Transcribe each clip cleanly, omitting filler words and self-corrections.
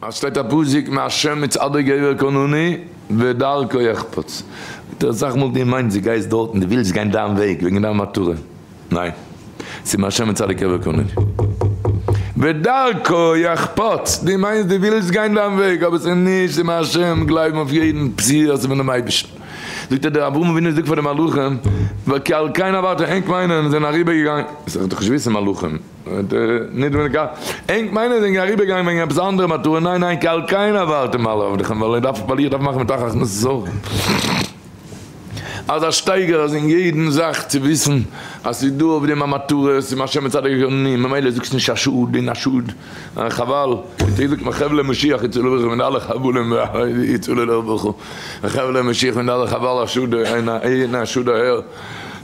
אז שטייט א פסוק מהשם מצעדי גבר כוננו ודרכו יחפץ. זאגט ער אסאך מאל דו מיינסט דו גייסט דארטן דו ווילסט גיין דיין וועג וועגן דיין מטרה. ניין. ס'איז מהשם מצעדי גבר כוננו ודרכו יחפץ. דו מיינסט דו ווילסט גיין דיין וועג אבער ס'איז נישט ס'איז מהשם גלייבן אויף יעדן פסיעה אז ס'איז פונעם אייבערשטן. זאגט ער דער אברהם אבינו זאגט פאר די מלאכים כי על כן עברתם ענק מיינען זענען אריבער געגאנגען. ס'איז דאך נישט וויסן מלאכים. ענק מיינען זענען אריבער געגאנגען וועגן עפעס אנדערע מטרה, ניין ניין כי על כן עברתם על עבדיכם ווייל איך דארף מאכן מתחת הכנסת אורחים. אז א שטייגער אז אין יעדן זאך צו וויסן אז ס'איז דא אויף דעם א מטרה, ס'איז מהשם מצעדי גבר ממילא זאגסט נישט א שאד און א שאד, חבל, ווי זאגט מען חבלי משיח יצאו לברכה פון די אלע חבלים יצאו לברכה, חבלי משיח פון די אלע חבל א שאד אהין א שאד אהער.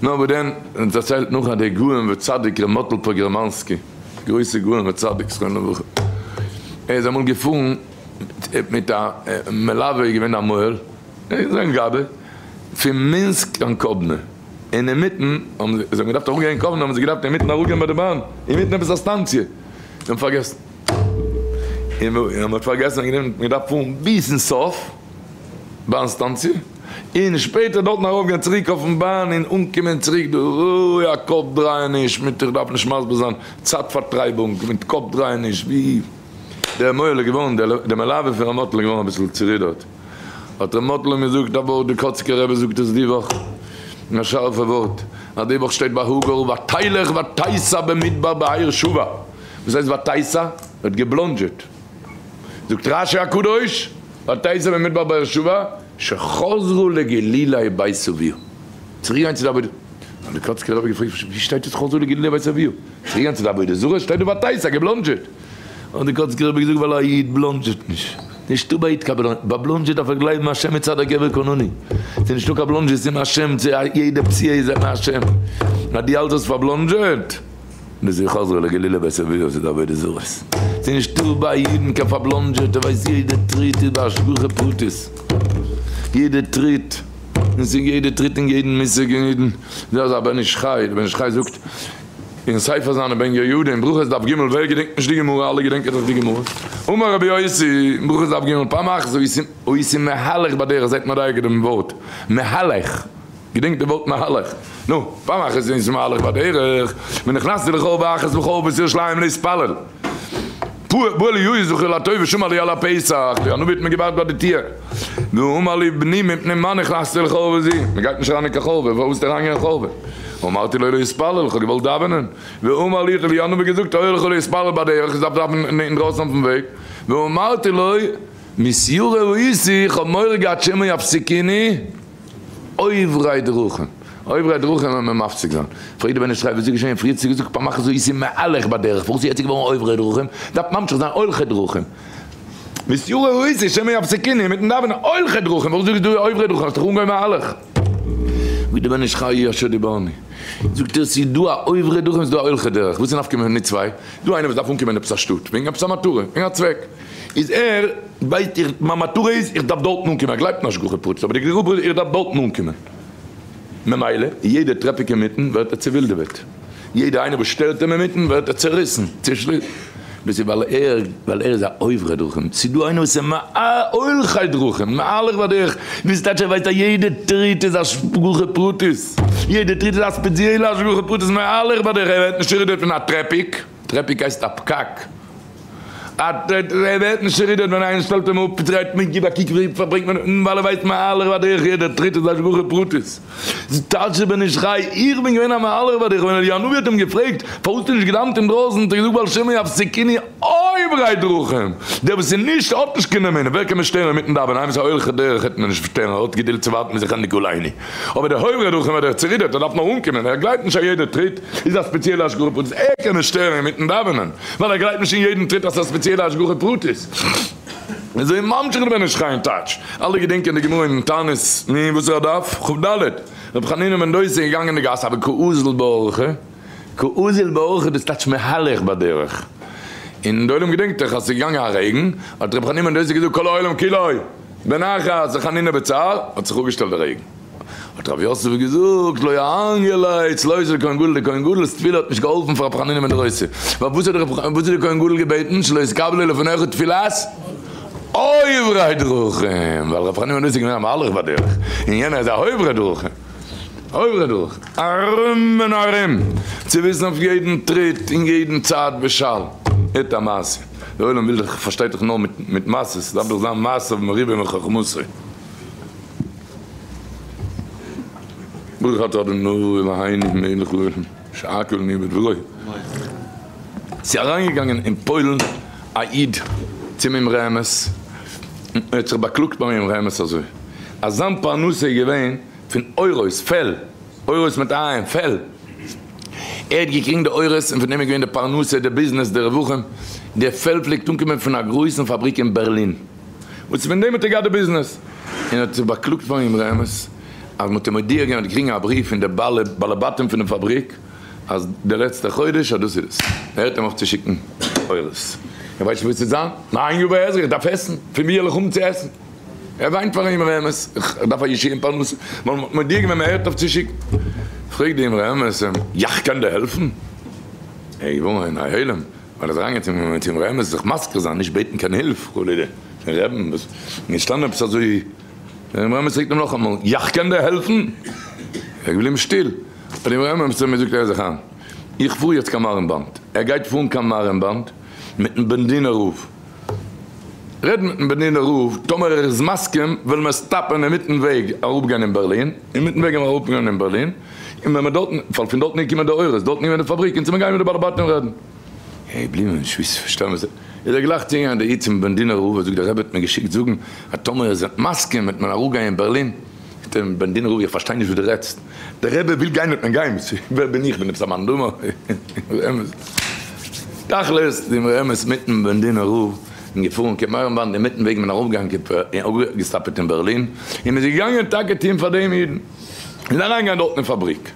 נאר וואס דען, און דערציילט נאך אז דער גאון וצדיק ר' מאטל פאגראמאנסקי, גרויסע גאון וצדיק זכרונו לברכה, ער איז אמאל געפארן מיט א מלווה איז געווען א מוהל, זיין גבאי, פון מינסק קיין קאבנע, און אינמיטן האבן זיי, זיי האבן געדארפט אראפגיין אין קאבנע האבן זיי געדארפט אינמיטן אראפגיין ביי די באן, אינמיטן עפעס א סטאנציע, זיי האבן פארגעסן, און מען האט פארגעסן און גענומען, מען געדארפט פארן ביזן סוף באן סטאנציע. און שפעטער דארטן ארויף גיין צוריק אויפן באן און אנקומען צוריק דא, אוי א קאפ דרייעניש מיט איך דארף נישט מסביר זיין צייט פארטרייבונג מיט קאפ דרייעניש ווי דער מוהל איז געווארן דער מלווה פון ר' מאטל איז געווארן אביסל צורודערט האט ר' מאטל אים געזאגט א ווארט די קאצקער רבי זאגט עס די וואך א שארפע ווארט אז די וואך שטייט ביי הגר ותלך ותיסע במדבר בהר שבע וואס הייסט ותיסע? ער האט געבלאנדזשעט זאגט רשי הקדוש ותיסע במדבר באר שבע שחזרו לגלולי בית אביה, צוריק גיין צו די עבודה, האט די קאצקער רבי געפרעגט ווי שטייט עס חזרו לגלולי בית אביה, צוריק גיין צו די עבודה זרה שטייט דא ותיסע געבלאנדזשעט, האט די קאצקער רבי געזאגט ווייל א איד בלאנדזשעט נישט, נישטא ביי איד קיין בלאנדזשען, ביי בלאנדזשען דארף ער גלייבן השם מצד הגבר כוננו, ס'איז נישטא קיין בלאנדזשען ס'איז מהשם, יעדע פסיעה איז מהשם, אז דו האלטסט האסט פארבלאנדזשעט. ביז איך חזרה לגלילה בית אביו ס'איז עבודה זרות ס'איז נישטא ביי אידן קיין פארבלאנדזשעטע ווייסט יעדע טריט איז בהשגחה פרטית יעדע טריט און ס'איז יעדע טריט אין יעדן מושג אין יעדן דא איז א בן איש חי דער בן איש חי זאגט אין ספר זיינע בן יהוידע אין ברכות דף ג' ווער געדענקט נישט די גמרא אלע געדענקען דאך די גמרא אמר רבי יוסי אין ברכות דף ג' פעם אחת הייתי מהלך בדרך זייט מדייק אין דעם ווארט מהלך. געדענק די ווארט מהלך. נו, פעם אחת איז מהלך בדרך, ונכנסתי לחורבה אחת מחורבות ירושלים להתפלל. בא אליהו זכור לטוב ושמר לי על הפתח, די הנביא האט מיר געווארט ביי די טיר. ואמר לי בני מפני מה נכנסתי לחורבה זו, מען גייט נישט אריין אין קיין חורבה, פארוואס ביסטו אריינגעגאנגען אין חורבה? אמרתי לו להתפלל, איך האב געוואלט דאווענען. ואמר לי, האט אליהו הנביא געזאגט, הואיל לך להתפלל בדרך, איך דארף דאווענען אינדרויסן אויפן וועג. ואמרתי לו, מתיירא הייתי, איך האב מורא געהאט שמא יפסיקוני. עוברי דרכים, עוברי דרכים ווען מען מפסיק זיין, פרעגט דער בן איש חי וואס איז געשען, פריער האט זי געזאגט פאר מאכן זאיסי מהלך בדרך, פארוואס איז יעצט געווארן עוברי דרכים, דארף ממשיך זיין הולכי דרכים, מתיירא הייתי שמא יפסיקוני אינמיטן דאווענען הולכי דרכים, פארוואס זאגסטו עוברי דרכים, האסט דאך אנגעהויבן מהלך. זאגט דער בן איש חי אשר דיברנו, זאגט ער ס'איז דא א עוברי דרכים ס'איז דא א הולכי דרך, וואס איז נפקא מינה נישט צוויי, דא איינער וואס דארף אנקומען עפעס א שטאט וועגן עפעס א מטרה, וועגן א צוועק, איז ער ווייסט איך מיין מטרה איז איך דארף דארטן אנקומען, ער גלייבט אין השגחה פרטית אבער די גרוב איז איך דארף דארטן אנקומען, ממילא יעדע traffic אינמיטן ווערט ער צעווילדעוועט, יעדע איינער וואס שטערט אים אינמיטן ווערט ער צעריסן, צעשליסן, דאס איז ווייל ער ווייל ער איז א עוברי דרכים, ס'איז דא איינער וואס איז הולכי דרכים, מהלך בדרך, דאס טייטש ער ווייסט אז יעדע טריט איז השגחה פרטית, יעדע טריט איז א ספעציעלע השגחה פרטית, מהלך בדרך, ער ווערט נישט צערודערט פון א traffic, traffic הייסט א פקק. ער ווערט נישט צערודערט ווען איינער שטעלט אים אפ, דרייט מען גיב א קוק ווי פארברענגט מען און ווייל ער ווייסט מהלך בדרך יעדער טריט איז השגחה פרטית. טייטש בן איש חי, איך בין געווען א מהלך בדרך ווען אליהו הנביא האט אים געפרעגט פארוואס האסטו נישט געדאוונט אינדרויסן האט ער געזאגט ווייל שמא יפסיקוני עוברי דרכים, דער וואס איז נישט האט נישט קיין אמונה, ווער קען מיר שטערן אינמיטן דאווענען, איינער וואס איז א הולך דרך העט מיר נישט שטערן ער האט געדולד צו ווארטן ביז איך ענדיג עלינו, אבער דער עוברי דרכים ווערט צערודערט ער דארף נאר אנקומען, ער גלייבט נישט אז יעדער טריט איז א ספעציעלע השגחה פרטית, ער קען נישט שטערן אינמיטן דאווענען, ווייל ער גלייבט נישט אין יעדן טריט אז ס'איז א ספעציעלע השגחה פרטית. אזוי ממשיך דער בן איש חי אין טייטש. אלע געדענקען די גמרא אין תענית, נו, וואס איז א דף? כ"ד. רבי חנינא בן דוסא איז געגאנגען אין די גאס אבער קאזיל באורחא, קאזיל באורחא דאס טייטש מהלך בדרך. און די עולם געדענקט דאך אז ס'איז געגאנגען א רעגן, האט רבי חנינא בן דוסא געזאגט כל העולם כולו בנחת וחנינא בצער, האט זיך אפגעשטעלט די רעגן. האט רב יוסף געזאגט, לא אהנגה ליה צלותיה דכהן גדול, די כהן גדול'ס תפילה האט נישט געהאלפן פאר רבי חנינא בן דוסא, ווייל וואס האט דער כהן גדול געבעטן, שלא יתקבלו לפניך תפילת. עוברי דרכים, ווייל ר' חנינא בן דוסא איז געווען א מהלך בדרך, און יענער איז א עוברי דרכים. עוברי דרכים. ארום און ארום, צו וויסן אויף יעדן טריט און יעדן צעד ושעל. הערט א מעשה. דער עולם וויל דאך, פארשטייט דאך נאר מיט מעשות, ס'דארף דאך זיין מעשיו מרובים מחכמתו. ברוך אתה אדוני אלהינו מלך העולם שהכל נהיה בדברו. ס'איז אריינגעגאנגען אין פוילן א איד צום אמרי אמת, און ער האט זיך באקלאגט ביים אמרי אמת אזוי, אז זיין פרנסה איז געווען פון עורות, פעל, עורות מיט א עין, פעל. ער האט געקריגן די עורות און פון דעם איז געווען די פרנסה, די ביזנעס, די רווחים. די פעל פלעגט אנקומען פון א גרויסן פאבריק אין בערלין. וואס פון דעם האט ער געהאט די ביזנעס, און האט זיך באקלאגט פארן אמרי אמת אז מ'האט אים מודיע געווען, האט געקריגן א בריוו פון די בעלי בתים פונעם פאבריק אז די לעצטע חודש אז דאס איז עס, מ'הערט אים אויף צו שיקן עורות, ער ווייסט נישט וואס צו זיין, מאין יבא עזרי, איך דארף עסן, פון ווי וועל איך האבן צו עסן, ער וויינט פארן אמרי אמת, איך דארף א ישועה אין פרנסה, ווייל מ'האט מודיע געווען מ'הערט אויף צו שיקן, פרעגט די אמרי אמת אים, יאך קען דיר העלפן? ער איז געווארן אין א הלם. ווייל ער איז אריינגעגאנגען צום אמרי אמת זיך מזכיר זיין, נישט בעטן קיין הילף חלילה פון רעבן, וואס איז געשטאנען עפעס אזוי, דער אמרי אמת פרעגט אים נאכאמאל, יאך קען דיר העלפן? ער איז געבליבן שטיל, האט דער אמרי אמת אים געזאגט, הער זיך איין, איך פאר יעצט קיין מארינבאנד, ער גייט פארן קיין מארינבאנד מיטן בענדינער רב, רעד מיטן בענדינער רב, טאמער ער איז מסכים וועלן מיר סטאפען אינמיטן וועג אראפגיין אין בערלין, אינמיטן וועג וועלן מיר אראפגיין אין בערלין, און ווען מיר דארטן, ווייל פון דארטן איז געקומען די עורות, דארטן איז געווען די פאבריק, אונז מיר גייען מיט די בעלי בתים רעדן. העי בלימען, נישט ווי צו פארשטיין וואס איז ער גלייך צוגעגאנגען דער איד צום בענדינער רב, ער זאגט דער רבי האט מיר געשיקט זאגן אז טאמער איר זענט מסכים וועט מען אראפגיין אין בערלין, זאגט אים בענדינער רב איך פארשטיי נישט וואס דו רעדסט, דער רבי וויל גיין וועט מען גיין, ווער בין איך, בין עפעס א מאן דאמר, אמת תכלית די אמרי אמת מיטן בענדינער רב און געפארן קיין מארינבאנד אינמיטן וועג מען ארויפגעגאנגען אראפגעסטאפעט אין בערלין און מען איז געגאנגען טאקע טוהן פאר דעם אידן. און אריינגיין דארטן אין פאבריק,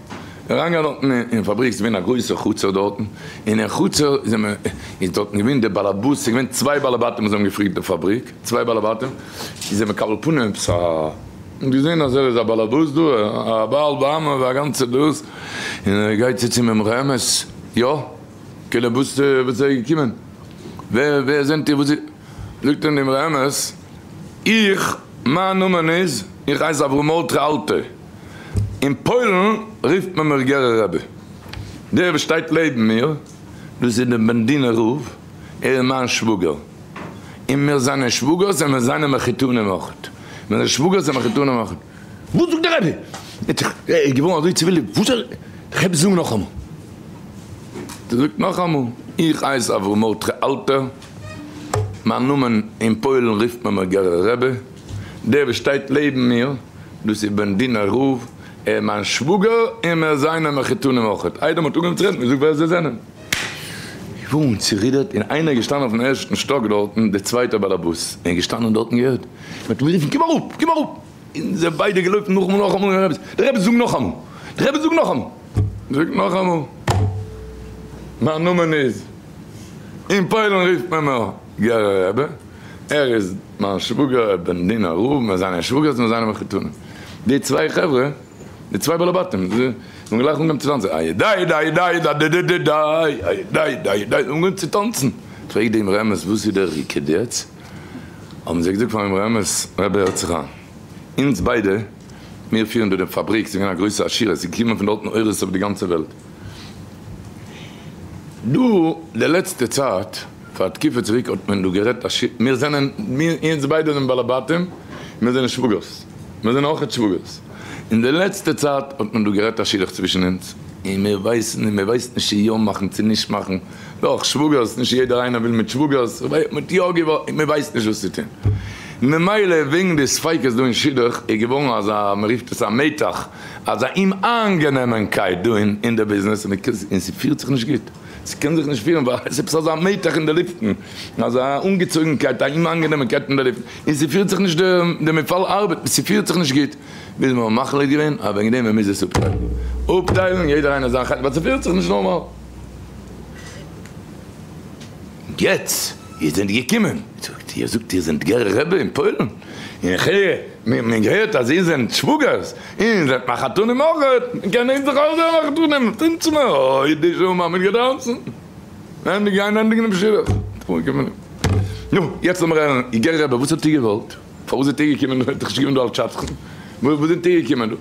אריינגיין דארטן אין פאבריק, ס'איז געווען א גרויסע חצר דארטן, און אין חצר איז מען, איז דארטן געווען דער באלעבאס, ס'איז געווען צוויי בעלי בתים וואס האבן געפירט די פאבריק, צוויי בעלי בתים, איז ער מקבל פנים עפעס א, און געזען אז ער איז א באלעבאס דא, א בעל במה און א גאנצע דאס, און ער גייט צו צום אמרי אמת, יא, כאילו וואס וואס איז ער געקומען, ווער ווער זענט איר, וואס איז, זאגט אים די אמרי אמת, איך, מיין נאמען איז, איך הייס אברהם מרדכי אלטער, אין פוילן רופט מען מיך גערער רבי. דער וואס שטייט לעבן מיר, דאס איז דער בענדינער רב, ער איז מיין שוואגער, און מיר זענען שוואגערס און מיר זענען מחותנים אויך. מיר זענען שוואגערס און מחותנים אויך. וואס זאגט דער רבי? ער איז געווארן אזוי צעווילדעוועט, וואס זאל דער רבי זאגן נאכאמאל? ער זאגט נאכאמאל, איך הייס אברהם מרדכי אלטער, מיין נאמען אין פוילן רופט מען מיר גערער רבי. דער וואס שטייט לעבן מיר, דאס איז בענדינער רב, ער איז מיין שוואגער און מיר זיינען מחותנים אויכעט. איידער מ'האט אנגעהויבן צו רעדן, מ'זאגט ווער זיי זענען. געווארן צורודערט און איינער איז געשטאנען אויפן ערשטן שטאק דארטן, דער צווייטער באלעבאס, און געשטאנען דארטן געהערט. מ'האט אים גערופן, קום אראפ! קום אראפ! און זיי ביידע געלויפן נאכאמאל נאכאמאל און דער רבי, דער רבי זאג נאכאמאל! דער רבי זאג נאכאמאל! זאגט נאכאמאל, מיין נאמען איז, אין פוילן רופט מען מיר גערער רבי. ער איז מיין שוואגער בענדינער רב, מיר זענען שוואגערס מיר זענען מחותנים. די צוויי חברה, די צוויי בעלי בתים, זיי האבן גלייך אנגעהויבן צו טאנצן, איי דיי דיי דיי דא די די די דיי, איי דיי דיי דיי, אנגעהויבן צו טאנצן. פרעגט דעם אמרי אמת וואס איז דער ריקוד יעצט? האבן זיי געזאגט פארן אמרי אמת, רבי הערט זיך איין, אונז ביידע, מיר פירן דא דעם פאבריק, ס'איז געווען א גרויסע עשירות, ס'איז געקומען פון דארטן אורות אויף די גאנצע וועלט. דא די לעצטע צייט, פאר א תקופה צוריק האט מען דא גערעדט א ש. מיר זענען, מיר אונז ביידע זענען בעלי בתים, מיר זענען שוואגערס, מיר זענען אויכעט שוואגערס, אין די לעצטע צייט האט מען דא גערעדט א שידוך צווישן אונז, און מיר ווייסן און מען ווייסט נישט צו יא מאכן צו נישט מאכן, דאך שוואגערס, נישט יעדער איינער וויל מיט שוואגערס, מען האט יא געוואלט, מען ווייסט נישט וואס צו טון, ממילא וועגן די ספיקות דא אין שידוך איז געווארן אזא, מען רופט עס א מתח, אזא אומאיינגענעמענקייט דא אין די ביזנעס, און ס'פירט זיך נישט גוט. ס'קען זיך נישט פירן ווייל עס איז עפעס אזא מתח אין די לופטן, אזא אנגעצויגנקייט, א אומאנגענעמקייט אין די לופטן, און ס'פירט זיך נישט, די מפעל ארבעט, ס'פירט זיך נישט גוט, ביז מ'האט מחליט געווען אז וועגן דעם מ'מוז עס אפטיילן, אפטיילן יעדער איינער זיין חלק, ווייל ס'פירט זיך נישט נארמאל. יעצט, איר זענט געקומען, זאגט איר, זאגט איר זענט גערער רבי אין פוילן, און איך הער, מיר האבן געהערט אז איר זענט שוואגערס, און זענט מחותנים אויכעט, מען קען אונז דאך אויך זיין מחותנים, טאנצן מיר, אוי די שעה מ'האט מיטגעטאנצן, ענדיג גיין ענדיגן דעם שידוך. נו, יעצט לאמיר הערן, גערער רבי, וואס האט איר געוואלט? פארוואס זענט איר געקומען דא? איר האט דאך נישט געקומען דא אלס שדכן, וואס זענט איר געקומען דא?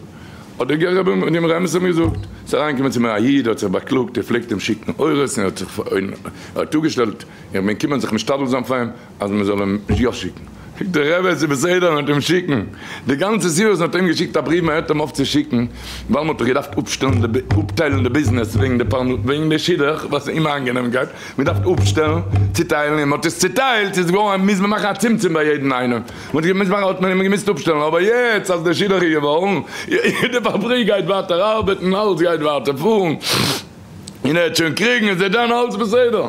האט דער גערער רבי דעם רמז אים געזאגט, ס'איז אריינגעקומען צו מיר א איד, ער האט זיך באקלאגט, איר פלעגט אים שיקן אורות, און ער האט זיך ער האט אפגעשטעלט, איך בין געקומען זיך משתדל זיין פאר אים, אז מען זאל אים יא שיקן. זאגט דער רבי, עס איז בסדר, מען וועט אים שיקן. די גאנצע סיבה וואס מען האט אים געשיקט א בריוו מען הערט אים אויף צו שיקן, ווייל מען האט דאך געדארפט אפשטעלן די אפטיילן די ביזנעס וועגן די פרנסה, וועגן די שידוך וואס איז אומאיינגענעמקייט, מען דארף אפשטעלן, צוטיילן, און מען האט עס צוטיילט, ס'איז געווארן אז מוז מען מאכן א צמצום ביי יעדן איינעם, מען האט געמוזט מאכן, האט מען אים געמוזט אפשטעלן, אבער יעצט אז די שידוך איז געווארן, די פאבריק גייט ווייטער ארבעטן, אלעס גייט ווייטער פארן, און ער וועט שוין קריגן, עס וועט זיין אלעס בסדר.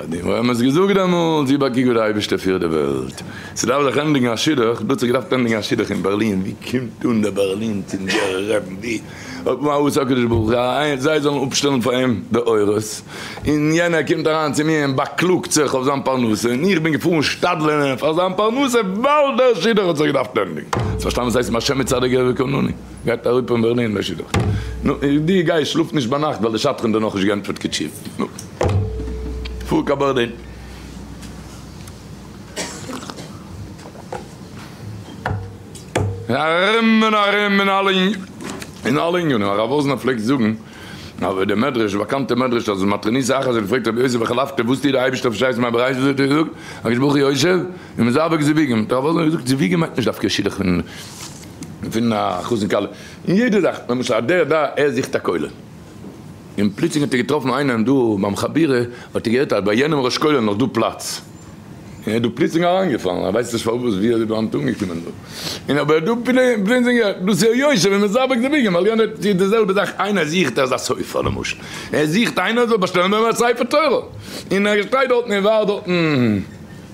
האט די אמרי אמת געזאגט דעמאלטס, גיב א קוק ווי די אייבערשטער פירט די וועלט, ס'דארף זיך ענדיגן א שידוך, דא האט זיך געדארפט ענדיגן א שידוך אין בערלין, ווי קומט אן דער בערלין צום גערער רעבן, ווי האט מה עשה הקדוש ברוך הוא, זיי זאלן אפשטעלן פאר אים די אורות, און יענער קומט אריין צו מיר און באקלאגט זיך אויף זיין פרנסה, און איך בין געפארן שתדל'ענען פאר זיין פרנסה ווייל דער שידוך האט זיך געדארפט ענדיגן. האסט פארשטאנען וואס הייסט מהשם מצעדי גבר כונני? גייט אראפ אין בערלין דער שידוך. נו, דו גיי שלאף נישט ביינאכט ווייל די שדכן האט דיר נאכנישט געענטפערט קיין תשובה. נו, פאר קיין בערלין. ארום און ארום אין אלע אין אלע ענינים. הרב וואזנער פלעגט זאגן אבער די מדרש, די באקאנטע מדרש אז מטרוניתא אחת האט געפרעגט רבי יוסי בחלפתא וואס טוט די אייבערשטער אויף ששת ימי בראשית האט ער געזאגט הקדוש ברוך הוא יושב און מזווג זיווגים האט הרב וואזנער געזאגט זיווגים מיינט נישט דווקא שידוך פון פון א חתן כלה אין יעדע זאך למשל א דער דא ער זוכט א כולל און פלוצלינג האט ער געטראפן איינעם דא ביים חבירה האט ער געהערט אז ביי יענעם ראש כולל נאך דא פלאץ. און ער איז דא פלוצלינג אריינגעפאלן, ער ווייסט נישט פארוואס ווי ער איז דא היינט אנגעקומען דא, און אבער דא פלוצלינג דאס איז יושב און מזווג זיווגים, ווייל יענער טוט די זעלבע זאך, איינער זוכט אזא סופר למשל, ער זוכט איינער זאל באשטעלן ביי אים א ספר תורה, און ער שטייט דארטן און ווארט דארטן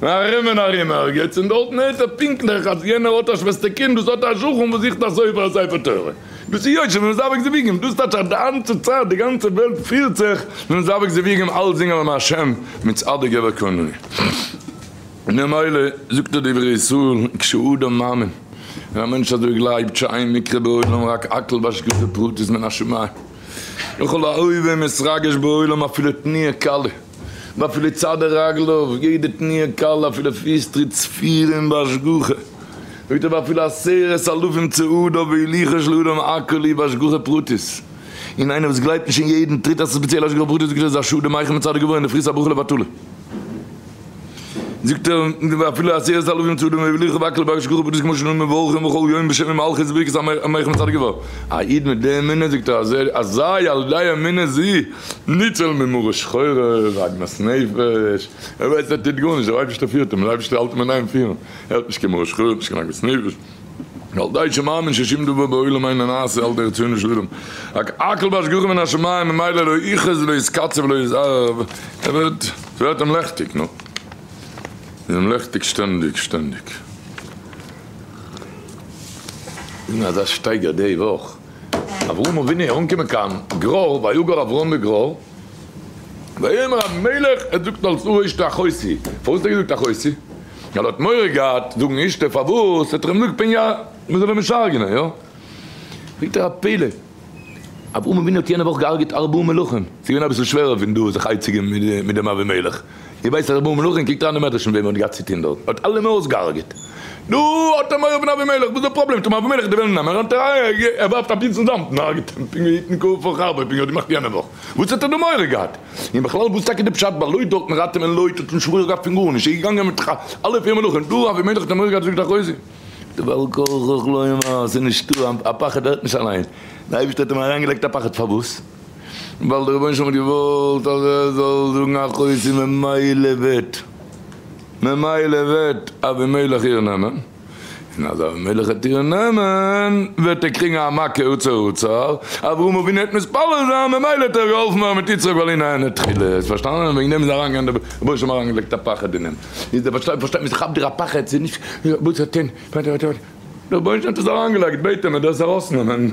ארום און ארום ערגעץ, און דארטן הערט ער פונקטליך אז יענער האט א שוועסטער קינד וואס האט א שכן וואס זוכט א סופר א ספר תורה, דאס איז יושב און מזווג זיווגים, דאס טייטש אז די גאנצע צייט די גאנצע וועלט פירט זיך מזווג זיווגים אלץ זינגען ביים השם מצעדי גבר כוננו. ממילא זאגט דער דברי ישראל כשאדם מאמין, ווען א מענטש אזוי גלייבט שאין מקרה בעולם רק הכל בהשגחה פרטית מן השמים, וכל ההווה מתרגש בעולם אפילו תנועה קלה ואפילו צעדי רגליו, יעדע תנועה קלה אפילו פיס טריט ספירים בהשגחה, זאגט ער ואפילו עשרת אלפים צעדיו והילוכו של אדם הכל היא בהשגחה פרטית. און איינער וואס גלייבט נישט אין יעדן טריט אז ס'איז ספעציעל השגחה פרטית זאגט ער איז א שאד דעם מייכל מצד הגבוה און די פריסת הברכה לבטלה. זאגט ער ואפילו עשרת אלפים צעדים והולכו והכל בהשגחה פרטית כמו שאנו מברכים בכל יום בשם ומלכות וברכת המייכל מצד הגבוה. א איד מיט די אמונה זאגט ער אזי על ידי אמונה זו ניצול ממרה שחורה ועגמת נפש, ער ווייסט ער טוט גארנישט דער אייבערשטער פירט אים, דער אייבערשטער האלט אים אין איין פירן, ער האט נישט קיין מרה שחורה נישט קיין עגמת נפש. ועל די שמאמין ששום דבר בעולם אינו נעשה על די רצונו של אדם, רק הכל בהשגחה מן השמים ממילא לא יכעס ולא יתקצב ולא יזהר, ער ווערט, ס'ווערט אים לעכטיג, נו. איז אים לעכטיג שטענדיג, שטענדיג. זאג נאר אזא שטייגער די וואך, אברהם אבינו איז אנגעקומען קיין גרר, ויגר אברהם בגרר, ויאמר אבימלך, ער זאגט אלס אור אשתו אחותי, פארוואס האט ער געזאגט אחותי? ווייל ער האט מורא געהאט זאגן אשתו פארוואס האט ער אים געזאגט פן יא מען זאל אים נישט הרג'נען יא? פרעגט ער א פלא, אברהם אבינו האט יענע וואך געהארגעט ארבעה מלכים, ס'איז געווען אביסל שווערער פון דא זיך עצה געבן מיט דעם אבימלך, איר ווייסט ארבעה מלכים, קוקט אריין אין מדרש מיט וועם ער האט געהאט צוטון דארט, ער האט אלעמען אויסגעהארגעט, דא האט ער מורא פון אבימלך, וואס איז די פראבלעם, טאמער אבימלך וועט וועלן נעמען, ער ווארפט א פיצל זאמד און הרג'ט אים, פונקט ווי יתן כפר חרבו פונקט ווי ער האט געמאכט יענע וואך. וואס האט ער דא מורא געהאט? און בכלל וואס טאקע די פשט ביי לוט דארטן ראטעווען לוט האט נישט מורא געהאט פון גארנישט ער איז געגאנגען מיט אלע פיר מלכים דא אבימלך האט ער מורא געהאט זאגט אחותי בעל כרחך לומר ס'איז נישטא א פחד הערט נישט אליין די אייבערשטער האט אים אריינגעלייגט א פחד פארוואס? ווייל דער רבונו של עולם האט געוואלט אז ער זאל זאגן אחותי ממילא וועט ממילא וועט אבימלך איר נעמען. און אז אבימלך וועט איר נעמען, וועט ער קריגן א מכה עצר עצר, אברהם אבינו וועט מתפלל זיין, ממילא וועט ער געהאלפן ווערן מיט יצחק ווייל הנה אענה תחילה, האסט פארשטאנען? וועגן דעם איז אריינגעגאנגען דער רבונו של עולם אריינגעלייגט א פחד אין אים, איז דער פארשטייט פארשטייט מען ס'כאפט דיר א פחד, ס'איז נישט וואס האט אין, דער רבונו של עולם האט עס אריינגעלייגט, בעט אים ער דארף עס ארויסנעמען,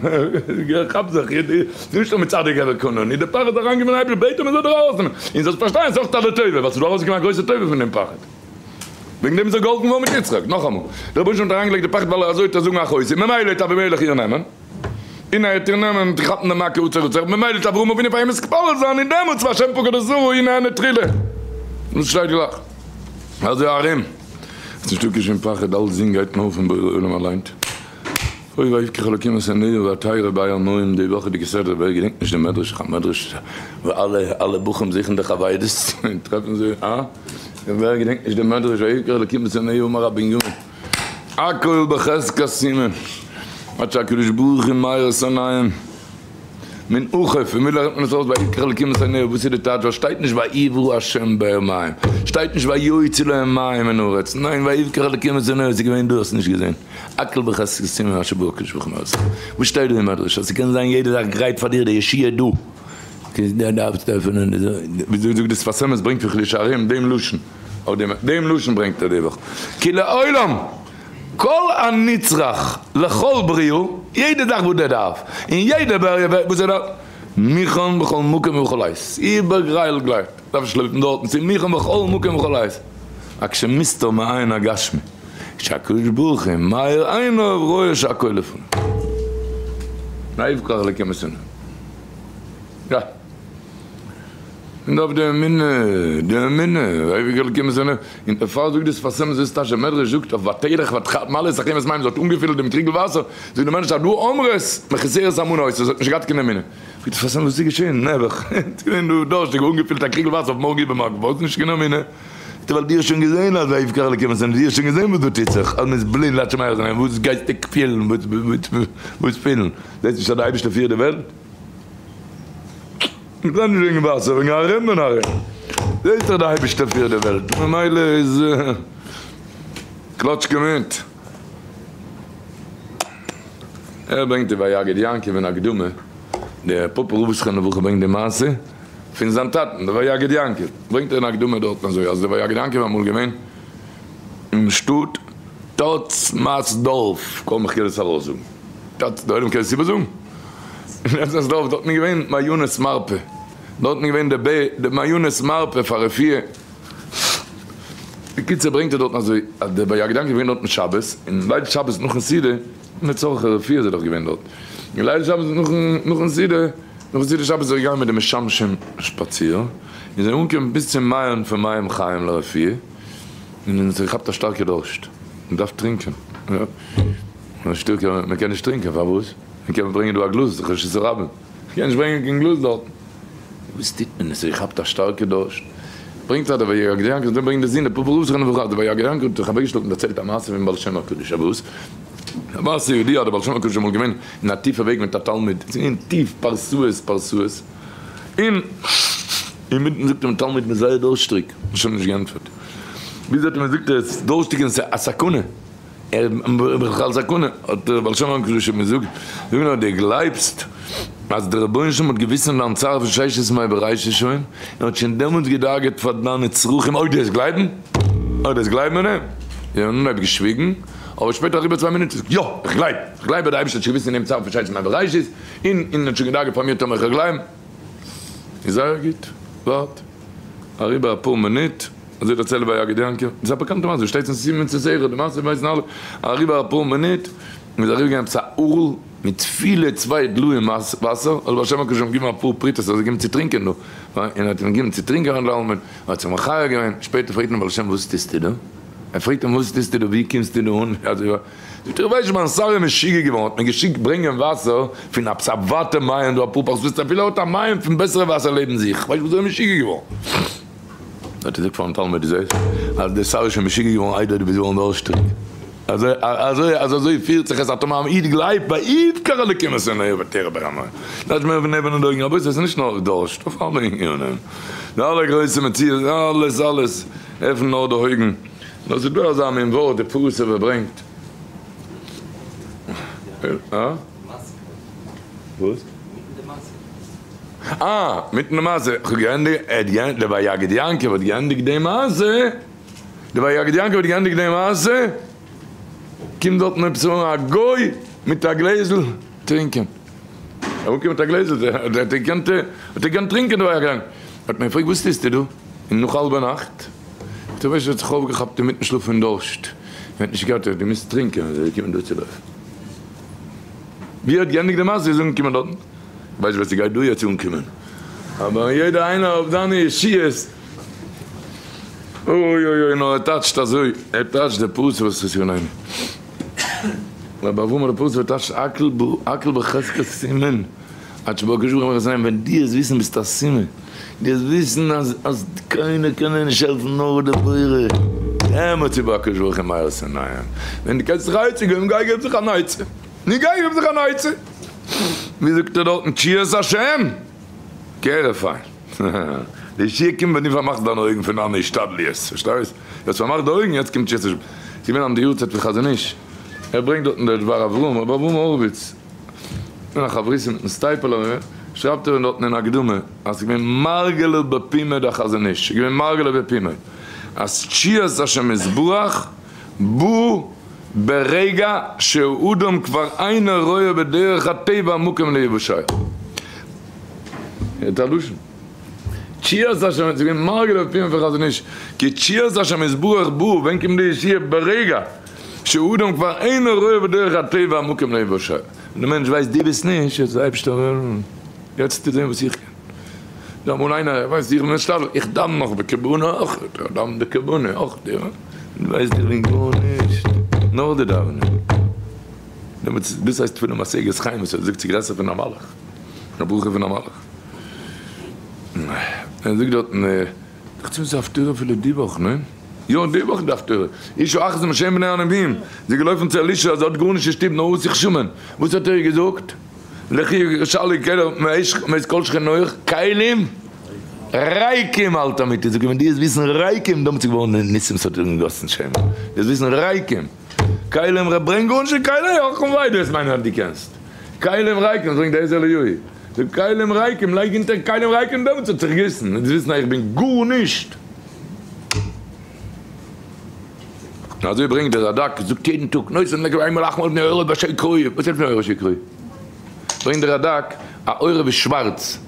כאפ זיך, ס'איז נישט נאר מצדיק אבער קנאני, דער פחד איז אריינגעגעבן אין אייבערשטער, בעט אים ער זאל דיר ארויסנעמען, און זאלסט פארשטיין ס'איז אויך א לטובה, ווייל ס'איז דא ארויסגעקומען א גרויסע טובה פון דעם פחד. וועגן דעם איז ער געהאלפן געווארן מיט יצחק. נאכאמאל, דער רבונו של עולם האט אריינגעלייגט די פחד ווייל ער אזוי וועט ער זאגן אחותי, ממילא וועט אבימלך איר נעמען, און ער וועט איר נעמען און כאפן די מכה עצור עצור, ממילא וועט אברהם אבינו פאר אים מתפלל זיין, און דעמאלטס והשם פקד את שרה הנה אענה תחילה. דאס שטייט גלייך. אזוי ארום. ס'איז נישטא קיין שום פחד, אלצדינג גייט נאר פון בורא עולם אליינט. אוי ויפקח אלקים את עיניו ותרא באר מים, די וואכעדיגע סדרה, ווער געדענקט נישט די מדרש, א מדרש וואו אלע אלע בחורים זוכן די חבירות און טרעפן זיי, אה? ווער געדענקט נישט די מדרש ויפקח אלקים את עיניו אמר רבי בנימין הכל בחזקת סימן עד שהקדוש ברוך הוא מאיר את עיניהם. מן אוכף, און ווי לערנט מען עס אויס ויקח אלקים את עיניה, וואס איז די טייטש ווייל שטייט נישט ויברא השם באר מים, שטייט נישט ויוצא להם מים מן הארץ, ניין ויקח אלקים את עיניה איז געווען דא האסט נישט געזען, הכל בחזקת סימן אשר ברא הקדוש ברוך הוא מעשה, וואס שטייט דא אין מדרש אז ס'קען זיין יעדע זאך גרייט פאר דיר די ישועה דא, די דארפסט עפענען די וויאזוי זאגט די שפת אמת ברענגט פון חידושי הרי"ם דעם לשון, אויף דעם דעם לשון ברענגט ער די וואך כי לעולם. כל הנצרך לכל בריאה, יעדע זאך וואס דער דארף, און יעדע בריה וואס ער דארף, מוכן בכל מקום ובכל עת, איבערגרייל גלייך, דארף נישט לויפן דארטן, ס'איז מוכן בכל מקום ובכל עת, רק שמוסתר מעין הגשמי, שהקדוש ברוך הוא מאיר עיניו רואה שהכל לפניו. ויפקח אלקים את עיניו. יא. און דארף די אמונה, די אמונה, ויפקח אלקים את עיניו, און דערפאר זאגט די שפת אמת וואס טייטש דער מדרש זאגט אויף ותלך ותמלא את החמת מים זי האט אנגעפילט דעם קריגל וואסער, זאגט דער מדרש הדא אמרת מחוסרת אמונה היתה, זי האט נישט געהאט קיין אמונה, פרעגט די שפת אמת וואס איז געשען, נעבעך, איז געווען דא דארשטיג אנגעפילט א קריגל וואסער אויף מארגן איבערמארגן, פארוואס נישט קיין אמונה, זאגט ער ווייל דו האסט שוין געזען אז ויפקח אלקים את עיניו, דו האסט שוין געזען וואס דא טוט זיך, אז מען איז בלינד עד שמאיר את עיניו, וואס גייסטו פילן, וואס פילן, זעסט נישט אז די אייבערשטער פירט די וועלט? איך רעד נישט וועגן וואסער, וועגן ארום און ארום. זעהט זיך די אייבערשטער פירט די וועלט, ממילא איז קלאטשקע מיט. ער ברענגט די ויגד יעקב אין הקדמה, דער פאפא רב זכרונו לברכה ברענגט די מעשה פון זיין טאטן די ויגד יעקב, ברענגט ער אין הקדמה דארטן אזוי אז די ויגד יעקב איז אמאל געווען אין שטאט טאצמאסדארף, קוים איך קען עס ארויסזאגן, טאצ, די עולם קען עס איבערזאגן? אין עפעס דארף דארטן איז געווען מעיינות מרפא, דארטן איז געווען די ב די מעיינות מרפא פאר רפואה, בקיצור ברענגט ער דארטן אזוי אז דער ויגד יעקב איז געווען דארטן שבת, און ליל שבת נאכן סעודה, לצורך הרפואה איז ער דאך געווען דארט, און ליל שבת נאכן נאכן סעודה, נאכן סעודה שבת איז ער געגאנגען מיט די משמשים שפאציר, און זיי אנגעקומען ביז צום מעיין פון מים חיים לרפואה, און האט זיך געכאפט א שטארקע דורשט, מען דארף טרינקען, מען קען נישט טרינקען, פארוואס? מען קען ברענגען דא א גלאז, רשות הרבים, איך קען נישט ברענגען קיין גלאז דארטן, וואס טוט מען? עס כאפט א שטארקע דורשט, ברענגט א דער ויגד יעקב, זיי ברענגען די זון, די פאפא רב זכרונו לברכה, דער ויגד יעקב האט זיך אוועקגעשטעלט און דערציילט א מעשה פון בעל שם הקדוש, א וואס? א מעשה ידוע, דער בעל שם הקדוש איז אמאל געווען אין א טיפע וועג מיט א תלמיד, עס איז געווען טיף פרסאות פרסאות, און אינמיטן זאגט אים תלמיד מ'איז זייער דורשטריג, בעל שם נישט געענטפערט, ביז האט אים געזאגט ער איז דורשטיג און עס איז א סכנה. ער איז בכלל סכנה, האט דער בעל שם הקדוש אים געזאגט, זאג נאר, דו גלייבסט אז דער רבונו של עולם האט געוויסט אין דיין צער פון ששת ימי בראשית שוין, און האט שוין דעמאלטס געדאגה'ט פאר דיינע צרכים, אויב דו וועסט גלייבן, אויב דו וועסט גלייבן אין אים? יא, און ער האט געשוויגן, אבער שפעטער אריבער צוויי מינוט, זאגט, יא, איך גלייב, איך גלייב אז דער אייבערשטער האט שוין געוויסט אין דעם צער פון ששת ימי בראשית, און און האט שוין געדאגה'ט פאר מיר טאמער איך וועל גלייבן. איז זייער גוט, ווארט אריבער אפאר מינוט. אזוי דערציילט ויגד יעקב, דאס איז א באקאנטע מעשה, שטייט אין סימן צז די מעשה ווייסן אלע, אריבער אפאר מינוט איז אריבער געגאנגען עפעס א ערל מיט פילע צוויי דליים וואסער, האט בעל שם הקדוש אים געגעבן אפאר פרוטות אז ער זאל געבן צו טרינקען דא, און האט אים געגעבן צו טרינקען און ער האט זיך מחיה געווען, שפעטער פרעגט אים בעל שם וואס טוסטו דא? ער פרעגט אים וואס טוסטו דא ווי קומסטו דא אן? אזוי ווייטער, זאגט ער איך ווייס נישט מיין שר איז משוגע געווארן האט מיר געשיקט ברענגען וואסער פון עפעס א ווייטע מעיין דא אפאר פרסות אפילו ער האט א מעיין פון בעסערע וואסער לעבן זיך, כ'ווייס נישט וואס ער איז משוגע געווארן. האט ער געזאגט פארן תלמיד, דו זעסט אז דער שר איז שוין משוגע געווארן איידער דו ביסט געווארן דורשטיג, אזוי אזוי אז אזוי פירט זיך עס א טמא איד גלייבט ויפקח אלקים את עיניו ותרא באר המים, דארף מען אויפן עפענען די אויגן, רבותי עס איז נישט נאר דורשט, אויף אלע ענינים, די אלע גרויסע מציאות, אלעס אלעס, עפן נאר די אויגן, נאר ס'איז דא אזא מין ווארט די פרסובער ברענגט, אה? וואס? אה, מיטן די מעשה, כ'האב געענדיגט, ער האט געענדיגט, דער ויגד יעקב האט געענדיגט די מעשה, דער ויגד יעקב האט געענדיגט די מעשה, קומט דארטן עפעס אן א גוי מיט א גלעזל טרינקען, ער אנגעקומען מיט א גלעזל, האט ער געקענט, האט ער געקענט טרינקען דער ויגד יעקב, האט מען געפרעגט וואס טוסטו דא, און נאך האלבע נאכט, האט ער האט זיך אויפגעכאפט אינמיטן שלאף פון דורשט, ער האט נישט געהאט, ער האט געמוזט טרינקען, איז ער געקומען דא צו לויפן. ווי ער האט געענדיגט די מעשה איז אנגעקומען דארטן. כ'ווייס ווער ס'גייט דא יעצט אנקומען, אבער יעדער איינער אויף זיינע ישועות. אוי אוי אוי, נאר ער טייטשט אזוי, ער טייטשט די פסוק וואס איז געווען. רבי אברהם האט די פסוק טייטשט הכל בחזקת סומין, עד שבא הקדוש ברוך הוא ומכסה ווען דו וועסט וויסן ביסט א סומא, דו וועסט וויסן אז אז קיינער קען דיר נישט העלפן נאר דער בורא, דעמאלטס איז בא הקדוש ברוך הוא מאיר את עיניהם, ווען דו קענסט זיך א עצה געבן גיי געב זיך אן עצה, נו גיי געב זיך אן עצה, ווי זאגט ער דארטן תשועת השם כהרף עין, די ישועה קומט ווען דו פארמאכסט דיינע אויגן פון דיינע השתדליות, פארשטייסט? דו האסט פארמאכט די אויגן יעצט קומט תשועת השם, ס'איז געווען היינט די יארצייט פון חזון איש, ער ברענגט דארטן דער דבר אברהם, רבי אברהם הורוויץ, געווען א חברותא מיטן סטייפלער, שרייבט ער דארטן אין הקדמה אז ס'איז געווען מרגלא בפומיה דחזון איש, ס'איז געווען מרגלא בפומיה אז תשועת השם יתברך בא ברגע שהאדם כבר אינו רואה בדרך הטבע מקום להיוושע. הערט א לשון. תשועת השם, ס'איז געווען מרגלא בפומיה פון חזון איש, כי תשועת השם יתברך בא, ווען קומט די ישועה? ברגע שהאדם כבר אינו רואה בדרך הטבע מקום להיוושע. ווען די מענטש ווייסט דו ביסט נישט, יעצט די אייבערשטער, יעצט טו זען וואס איך קען. דא אמאל איינער, ער ווייסט איך בין משתדל, איך דאוון נאך בכוונה אויך, איך דאוון בכוונה אויך, דו ווייסט איך בין גארנישט, נאר די דאווענען. דעמאלטס, דאס הייסט תפלה משגת חיים וואס ער זאגט ס'איז גרעסער פון א מלאך, א ברכה פון א מלאך. ער זאגט דארטן. דאכט זיך מיר ס'איז הפטורה אפילו די וואך, ניין? יא די וואך איז די הפטורה, אשה אחת משם בני הנביאים, זי איז געלויפן צו אלישע אז זי האט גארנישט אין שטוב נאר אסוך שמן, וואס האט ער איר געזאגט? לכי שאלי כלים מאת כל שכניך כלים ריקים אל תמעיטי, זאג אים ווען דו וועסט וויסן ריקים דעמאלטס איז געווארן ניסים ס'האט אנגעגאסן שמן, דו וועסט וויסן ריקים כלים ר ברענג גארנישט אין כלים, אך און וויי דו וועסט מיינען אז דו קענסט כלים ריקים, ברענגט די עזר אליהו. די כלים ריקים, לייג אונטער כלים ריקים דעמאלטס וועט זיך גיסן, און וויסן אז איך בין גארנישט. און אזוי ברענגט דער רדק, זאגט יעדן טאג, נותן לקב איינמאל לחמו לבני עורב אשר יקראו, וואס הייסט בני עורב אשר יקראו? ברענגט דער רדק, א עורב איז שווארץ,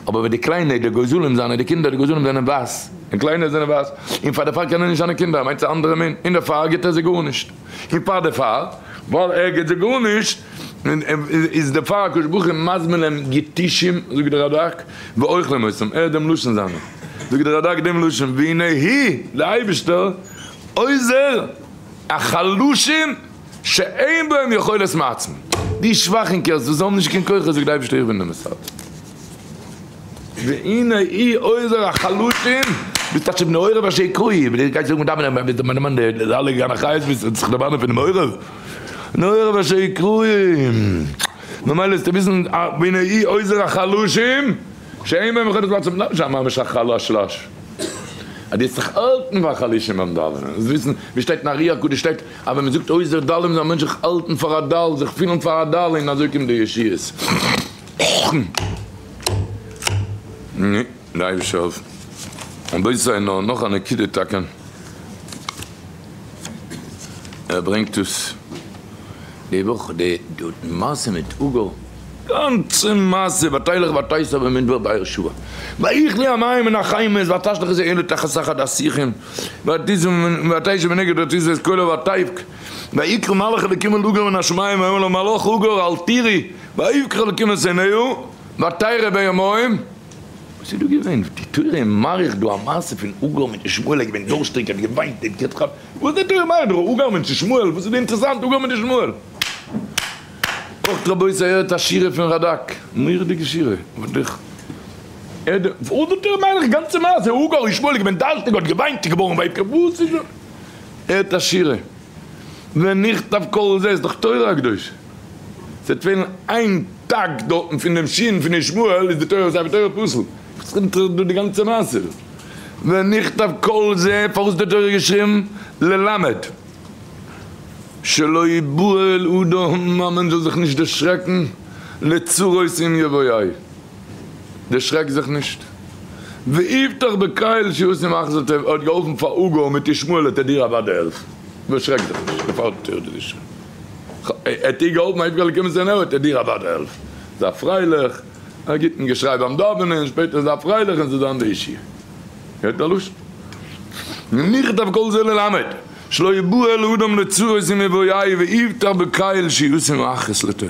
אבער ווען די קליינע, די גוזלים זיינע, די קינדער, די גוזלים זענען ווייס, און קליינע זענען ווייס, און פאר דערפאר קענען נישט זיינע קינדער, ער מיינט ס'איז א אנדערע מין, און דערפאר גיבט ער זיי גארנישט, און פאר דערפאר, ווייל ער גיבט זיי גארנישט, איז דערפאר הקדוש ברוך הוא מזמין להם יתושים, זאגט דער רדק, ואוכלים אותם, הערט דעם לשון זיינעם, זאגט דער רדק דעם לשון, והנה הוא, דער אייבערשטער, עוזר החלשים שאין בהם יכולת מעצמם, די שוואכינקערס וואס האבן נישט קיין כוחות, זאגט דער אייבערשטער איך בין דער מסדר. והנה הוא עוזר החלשים, ביסט טאקע בני עורב אשר יקראו, ווען דו גייסט זאגן דאווענען ביסט דערמאנט דערמאנט די אלע גן החיות ביסט זיך דערמאנען פונעם עורב, בני עורב אשר יקראו, ממילא איז צו וויסן והנה הוא עוזר החלשים, שאין בהם יכולת לעצום, דארף נישט זיין ממש א חלשלש, אז דו וועסט זיך האלטן פאר חלשים ביים דאווענען, זאלסט וויסן ווי שטייט אין ארי הקדוש שטייט אז ווען מען זאגט עוזר דלים זאל א מענטש זיך האלטן פאר א דל, זיך פילן פאר א דל און אזוי קומט די ישועות. נו, די אייבישטער העלפן. רבותי נאר נאך א נקודה טאקע, ער ברענגט עס די וואך די מעשה מיט הגר, גאנצע מעשה ותלך ותסע במדבר באר שבע, ויכלו המים מן החמת ותשלך את הילד תחת אחד השיחים ותשב מנגד ותשא את קולה ותבך ויקרא מלאך אלוקים אל הגר מן השמים ויאמר לה מלאך הגר אל תיראי ויקרא אלקים את עיניה ותרא באר מים, וואס איז דא געווען? די תורה איז מאריך דא א מעשה פון הגר מיט ישמעאל, ער איז געווען דורשטיג, ער האט געוויינט, ער האט געטראכט, וואס איז די תורה מאריך דא הגר מיט ישמעאל, וואס איז דא אינטערעסאנט הגר מיט ישמעאל? אויך רבותי הערט א שירה פון רדק, מורא'דיגע שירה, וואס איז די תורה מאריך גאנצע מעשה, הגר ישמעאל איז געווען דארשטיג, האט געוויינט, איז געווארן ויקרא, וואס איז דא? הערט א שירה. ונכתב כל זה איז דאך תורה הקדושה, ס'וועט פעלן איין תג דארטן פון דעם שין פון ישמעאל איז די תורה ספר תורה פסול, וואס רעדט זיך דא די גאנצע מעשה דא? ונכתב כל זה פארוואס איז די תורה געשריבן ללמד שלא יבהל אדם א מענטש זאל זיך נישט דערשרעקן לצרות אם יבואו. דערשרעק זיך נישט. ויבטח בקל שישים אחז לטוב, ער האט געהאלפן פאר הגר מיט ישמעאל וועט ער דיר אוודאי העלפן, דערשרעק זיך נישט, דערפאר האט ער דיר געשריבן. ער האט דיר געהאלפן ויפגע אלקים את עיניה וועט ער דיר אוודאי העלפן. זיי פרייליך, א גוטן געשריי ביים דאווענען, שפעטער זיי פרייליך און ס'זאל זיין די ישועה. הערט א לשון. ונכתב כל זה ללמד, שלא יבהל אדם לצרות אם יבואהו ויבטח בקל שישים אחז לטוב.